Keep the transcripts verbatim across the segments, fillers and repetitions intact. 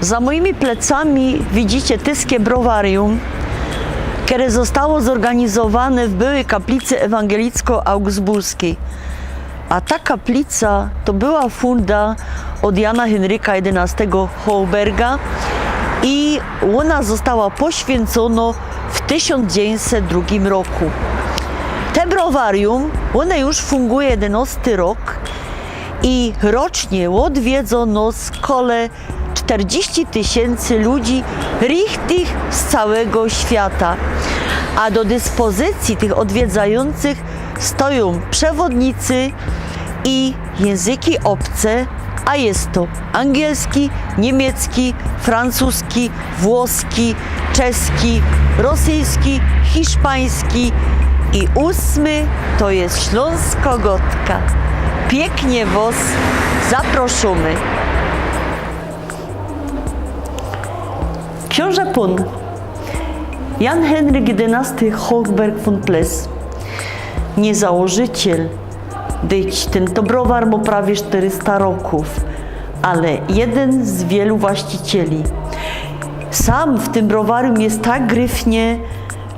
Za mojimi plecami widzicie tyskie browarium, kere zostało zorganizowane w byłej kaplicy ewangelicko-augsburskij. A ta kaplica to była funda ôd Jana Henryka jedynastego Hochberga i ôna została poświyncono w tysiōnc dziewiyńćset drugim roku. Te browarium, ône już funguje jedynŏsty rok i rocznie ôdwiedzo nŏs kole czterdzieści tysiyncy ludzi richtich z cołkigo świata, a do dyspozycyje tych ôdwiedzajōncych stojōm przewodnicy i jynzyki ôbce, a je to angielski, niymiecki, francuski, włoski, czeski, rosyjski, hiszpański i ôsmy to je ślōnsko gŏdka. Piyknie wŏs zaprŏszōmy. Ksiōnże pōn Jan Henryk jedynasty Hochberg von Pless, niy założyciel, dyć tyn to browar mo prawie sztyrysta rokōw, ale jedyn z wielu właścicieli. Sam w tym browarium je tak gryfnie,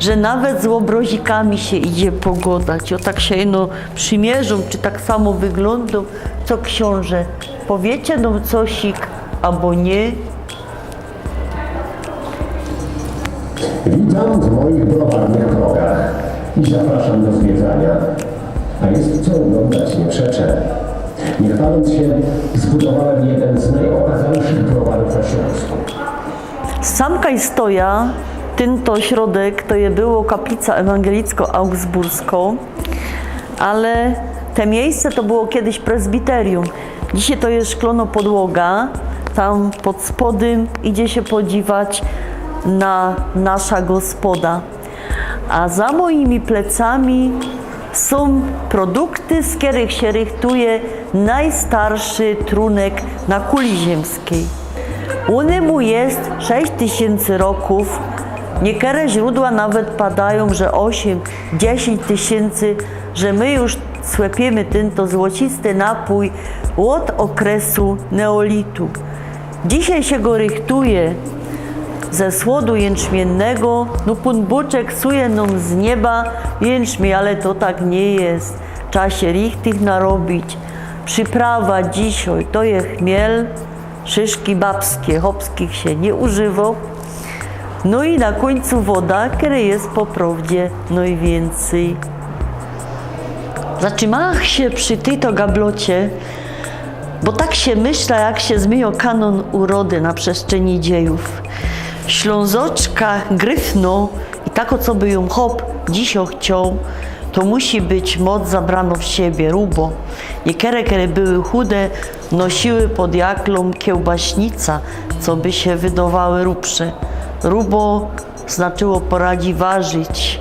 że nawet z ôbrŏzikami sie idzie pogŏdać. Ô, tak sie ino przimierzōm, czy tak samo wyglōndōm, co ksiōnże. Powiycie nōm cosik, abo niy? Witam w moich browarnych progach i zapraszam do zwiedzania. A jest co oglądać, nie przeczę. Nie chwaląc się, zbudowałem jeden z najokazalszych browarów na Śląsku. Sam kaj stoja, tyn to ôśrodek, to je było kaplica ewangelicko-augsbursko, ale te miyjsce to było kejś prezbiterium. Dzisiej to je szklōno podłoga, tam pod spodym idzie sie podziwać na nasza gospoda. A za mojimi plecami sōm produkty, z kerych sie rychtuje nojstarszy trunek na kuli ziymskij. Ônymu je sześć tysiyncy rokōw. Niykere źrōdła nawet padajōm, że ôsiem, dziesiyńć tysiyncy, że my już słepiymy tyn to złocisty napōj ôd ôkresu neolitu. Dzisiej sie go rychtuje ze słodu jynczmiynnego. No, Pōn Bōczek suje nōm z nieba jynczmiyń, ale to tak niy je. Trza sie richtich narobić. Prziprawa dzisiej to je chmiel, szyszki babskie, chopskich sie niy używo. No i na kōńcu woda, kerej je po prowdzie nojwiyncyj. Zatrzimałach sie przi tyj to gablocie, bo tak sie myśla, jak sie zmiyniŏ kanōn urody na przestrzeni dziejōw. Ślōnzoczka gryfno i tako, co by jōm chop dzisiej chcioł, to musi być moc zabrano w siebie, rubo. Niykere, kere były chude, nosiły pod jaklōm kiełbaśnica, co by sie wydowały rubsze. Rubo znaczyło poradzi warzić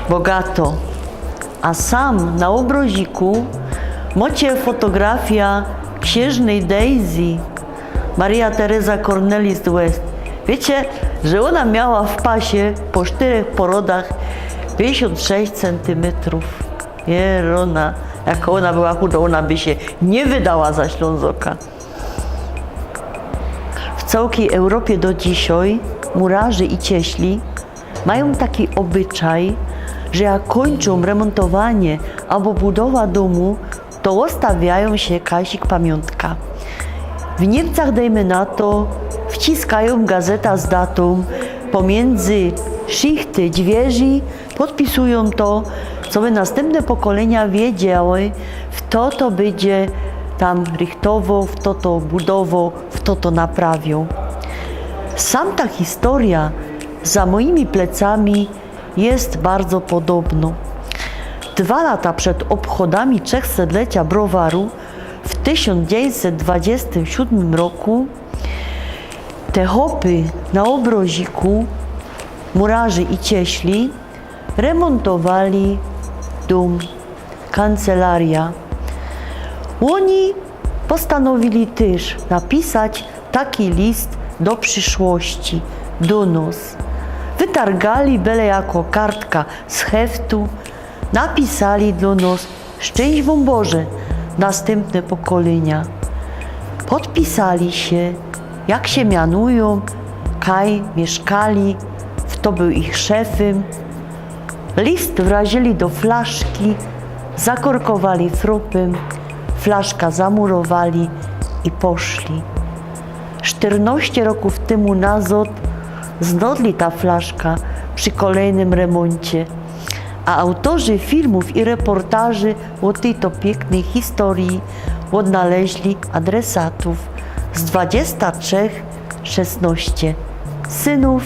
bogato. A sam na ôbrŏziku mocie fotografia ksiynżnyj Daisy, Maria Teresa Cornwallis-West. Wiycie, że ôna miała w pasie po sztyrech porodach piyńćdziesiōnt sześć centymetrōw. Jerōna, jak ôna była chudo, ôna by sie niy wydała za Ślōnzoka. W cołkij Europie do dzisiej murŏrze i cieśle majōm taki ôbyczaj, że jak kōńczōm remōntowanie abo budowa dōmu, to ôstawiajōm sie kajsik pamiōntka. W Niymcach, dejmy na to, wciskajōm gazeta z datōm pomiyndzy szychty dźwiyrzy, podpisujōm to, coby nastympne pokolynia wiedziały, fto to bydzie tam rychtowo, fto to budowo, fto to naprawiōł. Sam ta historyjŏ za mojimi plecami je bardzo podobno. Dwa lata przed ôbchodami trzechsetlecia browaru w tysiōnc dziewiyńćset dwadziestym siōdmym roku te chopy na ôbrŏziku, murŏrze i cieśle, remōntowali dōm, kancelaryjŏ. Ôni postanowili tyż napisać taki list do prziszłości, do nŏs. Wytargali byle jako kartka z heftu, napisali do nŏs: „Szczyńść wōm Boże, nastympne pokolynia”. Podpisali sie Jak sie mianujōm, kaj miyszkali, fto bōł ich szefym. List wrazili do flaszki, zakorkowali fropym, flaszka zamurowali i poszli. Sztyrnoście rokōw tymu nazŏd znŏdli ta flaszka przi kolejnym remōncie, a autorzy filmōw i reportaży ô tyj to piyknyj historyji ôdnaleźli adresatōw z dwadziesta trzech szesnŏście synōw,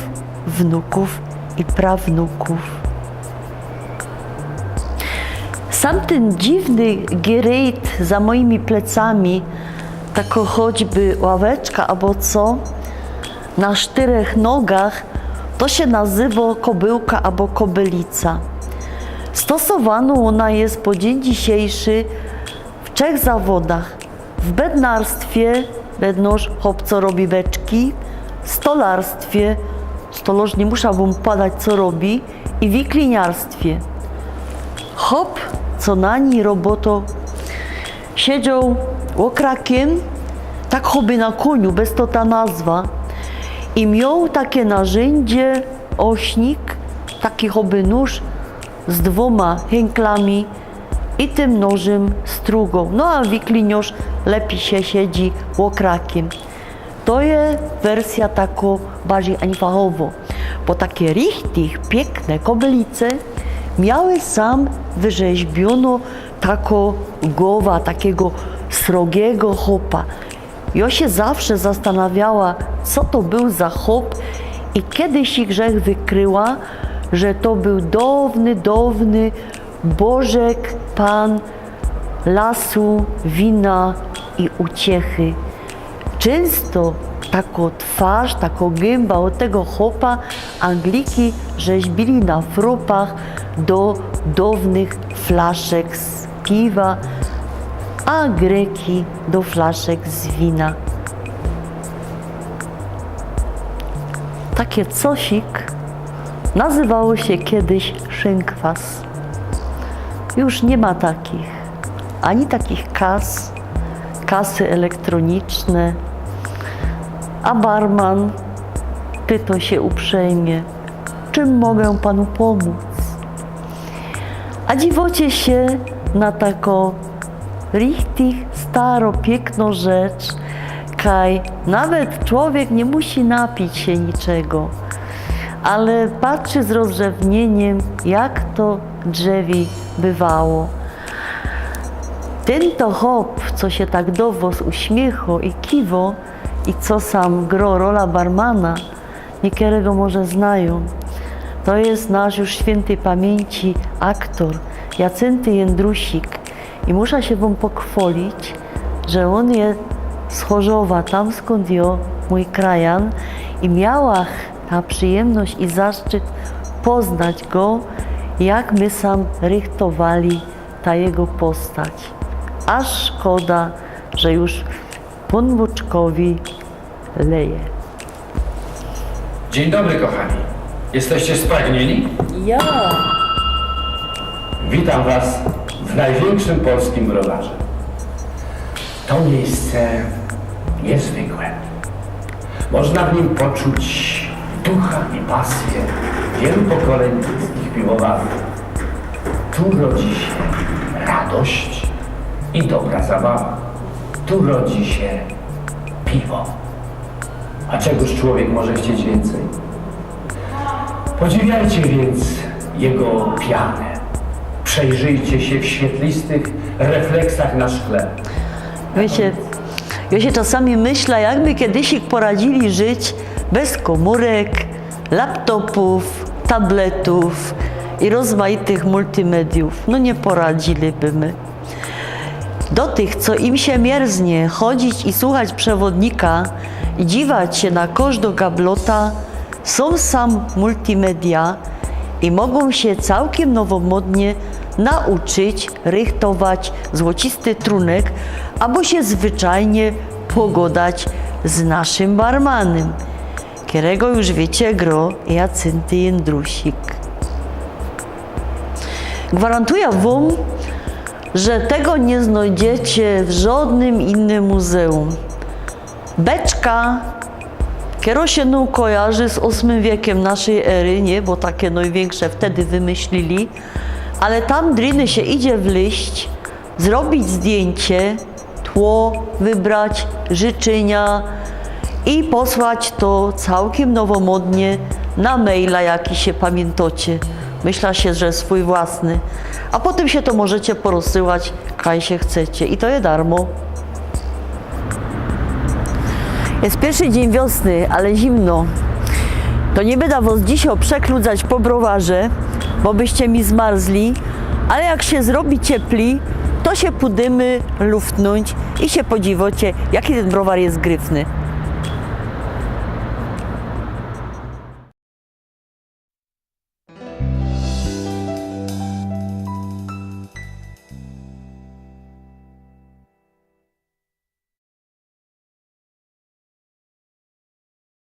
wnukōw i prawnukōw. Sam tyn dziwny gerejt za mojimi plecami, tako choćby ławeczka abo co, na sztyrech nogach, to sie nazywo kobyłka abo kobylica. Stosowano ôna je po dziyń dzisiejszy w trzech zawodach. W bednarstwie, bednŏrz, chop co robi beczki, stolarstwie, stolŏrz, niy muszã wōm padać, co robi, i wikliniarstwie. Chop, co na nij robotŏ siedzioł ôkrakym, tak choby na kōniu, bez to ta nazwa, i mioł take narzyndzie, ôśnik, taki choby nōż z dwōma hynklami, i tym nożym strugoł. No a wikliniŏrz lepij sie siedzi ôkrakym. To je wersyjŏ tako bardzij anfachowŏ, bo take richtig piykne kobylice miały sam wyrzeźbiono tako gowa takigo srogigo chopa. Jŏ sie zawsze zastanawiała, co to bōł za chop, i kejsik żech wykryła, że to bōł dŏwny, dŏwny Bożek Pōn lasu, wina i uciechy. Czynsto tako twŏrz, tako gymba ôd tego chopa Angliki rzeźbiyli na fropach do dŏwnych flaszek z piwa, a Greki do flaszek z wina. Take cosik nazywało sie kedyś szynkwas. Już niy ma takich, ani takich kas, kasy elektroniczne. A barman pytŏ sie uprzejmie: „Czym mogę panu pomóc?” A dziwŏcie sie na tako richtig staro, piykno rzecz, kaj nawet czowiek niy musi napić sie niczego, ale patrzi z rozrzewniyniyma, jak to drzewi bywało. Tyn to chop, co sie tak do wŏs uśmiechŏ i kiwŏ, i co sam grŏ rola barmana, niykerzi go może znajōm. To je nasz już świyntyj pamiyńci aktor Jacynty Jędrusik. I muszã sie wōm pochwŏlić, że ôn je z Chorzowa, tam skōnd jŏ, mōj krajan, i miałach ta przijymność i zaszczyt poznać go, jak my sam rychtowali ta jego postać. Aż szkoda, że już Pōn Bōczkowi leje. Dzień dobry, kochani. Jesteście spragnieni? Ja. Witam Was w największym polskim browarze. To miejsce niezwykłe. Można w nim poczuć ducha i pasję wielu pokoleń polskich piwowarów. Tu rodzi się radość i dobra zabawa. Tu rodzi się piwo. A czegoż człowiek może chcieć więcej? Podziwiajcie więc jego pianę. Przejrzyjcie się w świetlistych refleksach na szkle. Wiecie, ja się czasami myślę, jak my kiedyś poradzili żyć bez komórek, laptopów, tabletów i rozmaitych multimediów. No nie poradziliby my. Do tych, co im się mierznie chodzić i słuchać przewodnika i dziwać się na kożdą gablota, są sam multimedia i mogą się całkiem nowomodnie nauczyć rychtować złocisty trunek, albo się zwyczajnie pogodać z naszym barmanem, kerego już wiecie gro Jacynty Jędrusik. Gwarantuję wam, że tego nie znajdziecie w żadnym innym muzeum. Beczka Kero sie nōm kojarzy z ôsmym wiekiym naszyj ery, niy? Bo take nojwiynksze wtedy wymyślili. Ale tam drōny sie idzie wlyźć, zrobić zdjyńcie, tło wybrać, życzynia i posłać to cołkiym nowomodnie na maila, jaki sie pamiyntŏcie. Myśla sie, że swōj własny. A potym sie to możecie porozsyłać, kaj sie chcecie. I to je darmo. Je piyrszy dziyń wiosny, ale zimno. To niy byda wos dzisiej przekludzać po browarze, bo byście mi zmarzli, ale jak sie zrobi ciepli, to sie pudymy luftnōńć i sie podziwŏcie, jaki tyn browar je gryfny.